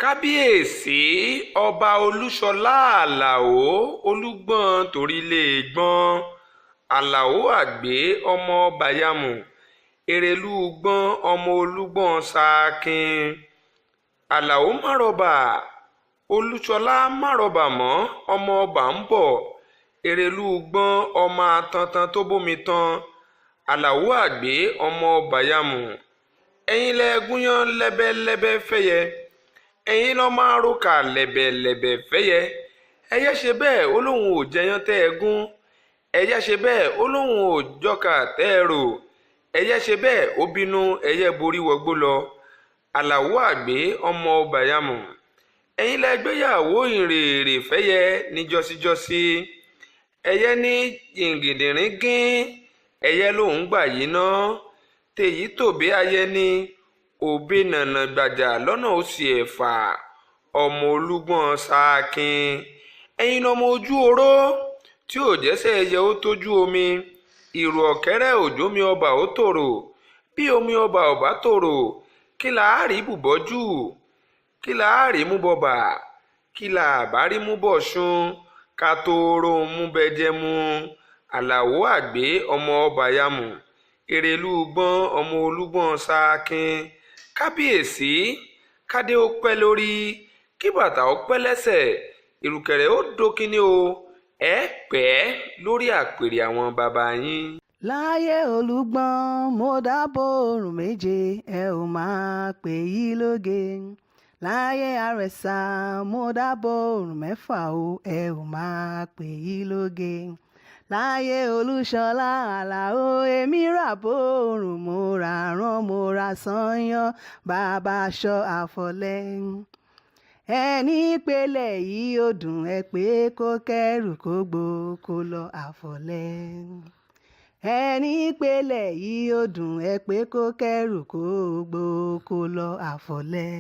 Kábíyèsí Ọba Olúṣọlá Aláo Olùgbọ́n torílé-ìgbọ́n Aláo Àgbẹ̀ ọmọ Báyàmú Erelú Ìgbọ́n ọmọ Olùgbọ́n Sàkín Aláo Márọ̀bà Olúṣọlá Márọ̀bàmọ́ ọmọ Báńbọ̀ Erelú Ìgbọ́n ọmọ àtàntàn tó bómi tán Aláo Àgbẹ̀ ọmọ Báyàmú. Ẹ̀yin lẹ gúnyán lẹ́bẹ́lẹ́bẹ́ fẹ́yẹ, ẹ̀yin lọ́ máa ròkà lẹ̀bẹ̀lẹ̀bẹ̀ fẹ́yẹ. Ẹyẹ ṣe bẹ́ẹ̀ ó lóun ò jẹyán tẹ́ ẹ gún, ẹyẹ ṣe bẹ́ẹ̀ ó lóun ò jọkà tẹ́ ẹ rò, ẹyẹ ṣe bẹ́ẹ̀ ó bínú ẹyẹ borí wọgbó lọ. Aláo Àgbẹ̀ ọmọ Báyàmú, ẹ̀yin lẹ gbéyàwó ìrèèrè fẹ́yẹ níjọ́síjọ́sí. Ẹyẹ ní jìngìdìrín gín, ẹyẹ lòún gbà yìí ná tèyí tòbí ayẹni òbí nànà gbàjà lọ́nà òsì ẹ̀fà ọmọ Olùgbọ́n Sàkín. Ẹ̀yin lọmọ ojú oró tí ò jẹ́sẹ̀ ẹyẹ ó tójú omi, ìrù ọ̀kẹ́rẹ́ òjòmi ọba ó tòrò. Bí omi ọba ò bá tòrò, kí là á rí bùbọ́jú, kí là á rí mú bọba, kí là á bá rí mú bọ̀ṣun, ká tó róhun mú bẹjẹ mu. Aláo Àgbẹ̀ ọmọ Báyàmú Erelú Ìgbọ́n ọmọ Olùgbọ́n Sàkín. Kábíyèsí, kádé ó pẹ́ lórí, kí bàtà ó pẹ́ lẹ́sẹ̀, ìrùkẹ̀rẹ̀ ó dókínní o, ẹ pẹ́ lórí àpèrè àwọn bàbá yín. Láyé Olùgbọ́n mo dábò oòrùn méje, ẹ ò máa pè yí lóge. Láyé Àrẹ̀sà mo dábò oòrùn mẹ́fà o, ẹ ò máa pè yí lóge. Láyé Olúṣọlá Àlàó èmi rà bòrùn, mo rà rán, mo ra sányán, bàbá aṣọ àfọ̀lẹ́. Ẹni pélé yìí ó dùn ẹ pé kó kẹ́rù kó gbó kó lọ àfọ̀lẹ́. Ẹni pélé yìí ó dùn ẹ pé kó kẹ́rù kó gbó kó lọ àfọ̀lẹ́.